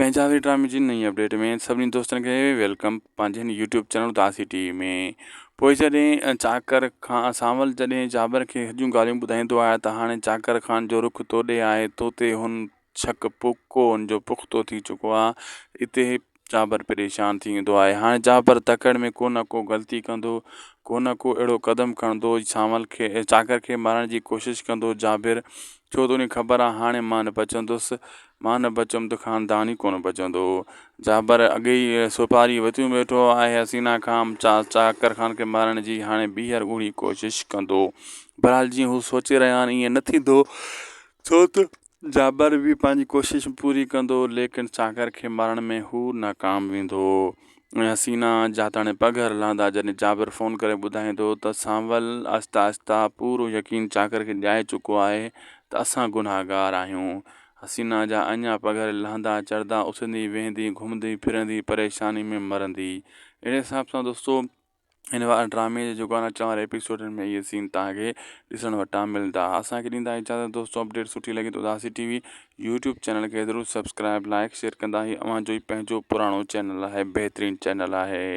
پنهنجا وري ڊرامي جي نئين اپڊيٽ ۾ سڀني دوستن کي welcome پنهنجي هن يوٽيوب چينل اداسي ٽي وي ۾ پوء جڏهن چاڪر خان سانول جڏهن جابر کي هيڏيون ڳالهيون ٻڌائيندو آهي ته هاڻي چاڪر خان جو رخ توڏي آهي تو تي هن شڪ پڪو هن جو پختو ٿي چڪو آهي اتي جابر پريشان ٿي ويندو آهي هاڻي جابر تڪڙ ۾ ڪو نه ڪو غلطي ڪندو ڪو نه ڪو اهڙو قدم کڻندو سانول کي چاڪر کي مارڻ جي ڪوشش ڪندو جابر ڇو ته ان کي خبر آهي هاڻي مان نه بچندس مان نه بچيم ته خاندان ئي ڪونه بچندو. جابر اڳي ئي سوپاري وتيون ويٺو آهي حسينا کان چاڪر خان کي مارڻ جي هاڻي ٻيهر اهڙي ڪوشش ڪندو. بهرحال جيئن هو سوچي رهيا آهن ائين نه ٿيندو ڇو ته جابر به پنهنجي ڪوشش پوري ڪندو ليڪن چاڪر کي مارڻ ۾ هو ناڪام ويندو ۽ حسينا جا ته هاڻي پگهر لهندا جڏهن جابر فون ڪري ٻڌائيندو ته سانول آهستي آهستي پورو يقين چاڪر کي ڏياري چڪو آهي ته اسان گنهگار آهيون حسينا جا اڃا پگهر لهندا چڙهندا اٿندي ويهندي گهمندي ڦرندي پريشاني ۾ مرندي اهڙي حساب سان دوستو هن واري ڊرامي جي جيڪو آهي اچڻ واري ايپيسوڊن ۾ اهي سين توهان کي ڏسڻ وٽان ملندا اسان کي ڏيندا اجازت دوستو اپڊيٽ سٺي لڳي ته Udasi T V YouTube channel کي ضرور سبسڪرائب لائڪ شيئر ڪندا هي اوهان جو ئي پنهنجو پراڻو چينل آهي بهترين چينل آهي.